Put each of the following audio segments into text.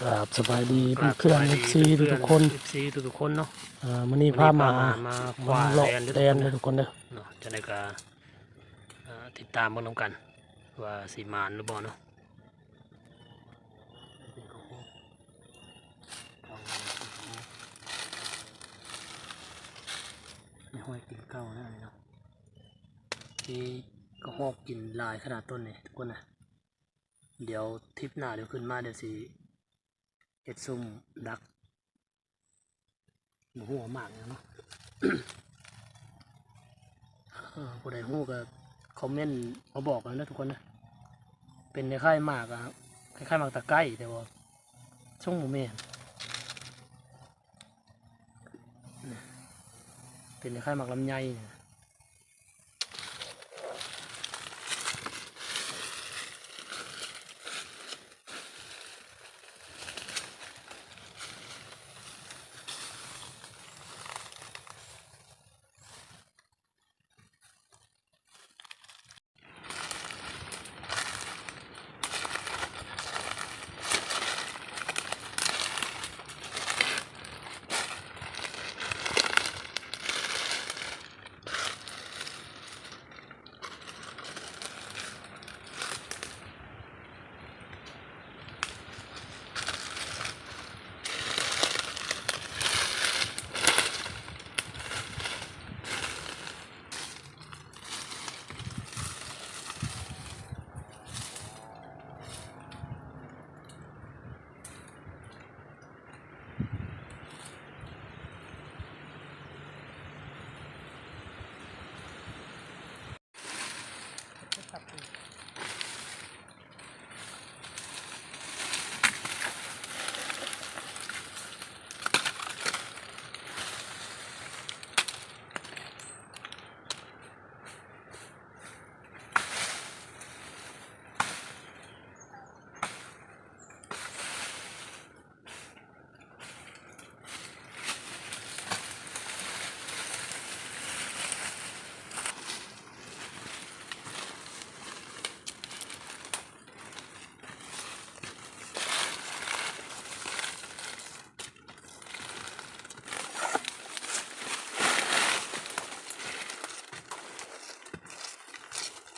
ກາບສະບາຍດີເພື່ອນໆ ເອັຟຊີທຸກໆຄົນ ເອັຟຊີທຸກໆຄົນເນາະ. ມື້ນີ້ພາມາ ມາເລາະແດນເດີທຸກຄົນເດີເນາະ. ຈັ່ງໃດກໍຕິດຕາມເບິ່ງນຳກັນວ່າຊິໝານຫຼືບໍ່ເນາະ. ໄດ້ຫ້ອຍກິນເກົ່າແລ້ວນີ້ເນາະ. ນີ້ກໍຮອກກິນຫຼາຍຂະໜາດຕົ້ນນີ້ທຸກຄົນນະ. ດຽວທຣິບໜ້າດຽວຂຶ້ນມາ ດຽວຊິເຮັດຊຸມດັກ ບໍ່ຮູ້ວ່າໝາກຫຍັງເນາະ. ເອີ ຜູ້ໃດຮູ້ກໍຄອມເມັນມາບອກກັນເດີທຸກຄົນເດີ. ເປັນຄ້າຍໆໝາກ ຄ້າຍໆໝາກຕະໄກ ແຕ່ວ່າຊົງບໍ່ແມ່ນ ເປັນຄ້າຍໆໝາກລຳໄຍ.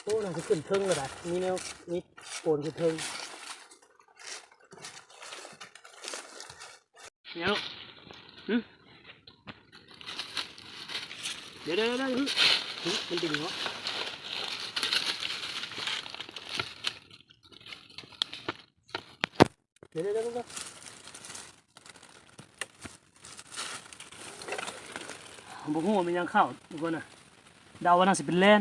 ໂອ້ ໜ້າຈະຂຶ້ນເທິງກໍໄດ້ ມີແນວ ມີໂກນຂຶ້ນເທິງ. ເນາະ ຫຶ ດຽວໆໆ ຫຶ ມັນດຶງເນາະ. ດຽວໆໆ ເບິ່ງກ່ອນ ບໍ່ຮູ້ວ່າແມ່ນຫຍັງເຂົ້າທຸກຄົນນະ. ເດົາວ່າໜ້າຊິເປັນແລນ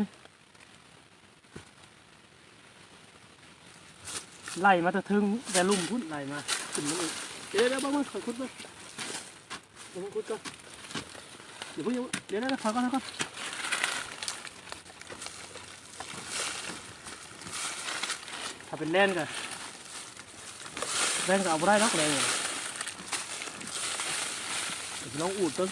ໄລ່ມາແຕ່ເທິງ ແຕ່ລຸ່ມພຸ້ນ ໄລ່ມາຂຶ້ນມາອີກ. ດຽວໆ ເບິ່ງ ເບິ່ງ ຂ້ອຍຂຸດເບິ່ງ ເບິ່ງ ຂຸດກ່ອນ. ດຽວເພິ່ງ ດຽວໆ ຖອຍກ່ອນ ຖອຍກ່ອນ. ຖ້າເປັນແລນກໍ ແລນກໍເອົາບໍ່ໄດ້ດອກ ແລນ. ດຽວຊິລອງອູດເບິ່ງ.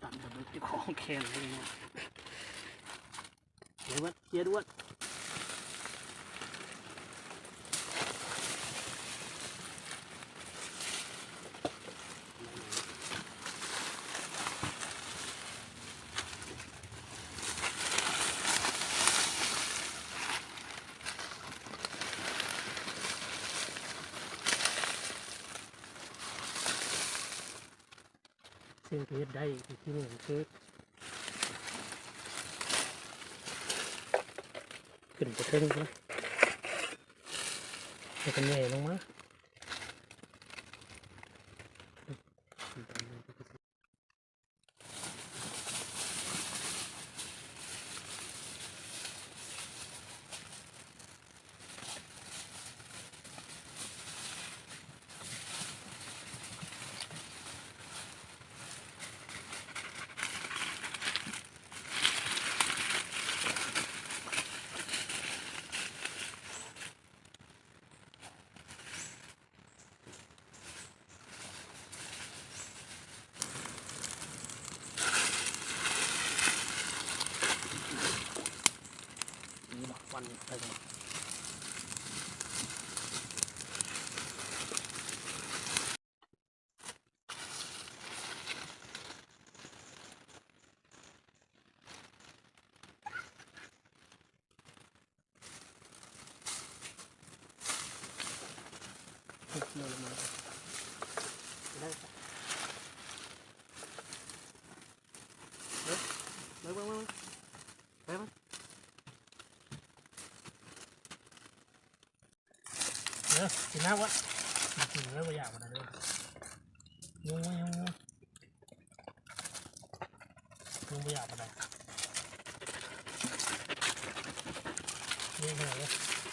ຕັນແຕ່ເບິ່ງເຈົ້າຂອງແຂນເລີຍເນາະ. ເຈັບດວດ ເຈັບດວດ. ສິ່ງທີ່ເຮັດໄດ້ທີ່ນີ້ຄື ຂຶ້ນໄປເທິງພຸ້ນ ແລ້ວກໍແຫຍ່ລົງມາ. ເ เบิ่งเบิ่งเบิ่งเบิ่ง ไปมัน เด้อ กินน้ำวะ กินแล้วบ่อยากมันเลย ยุงไหม ยุงไหม ยุงบ่อยากมันเลย นี่เลย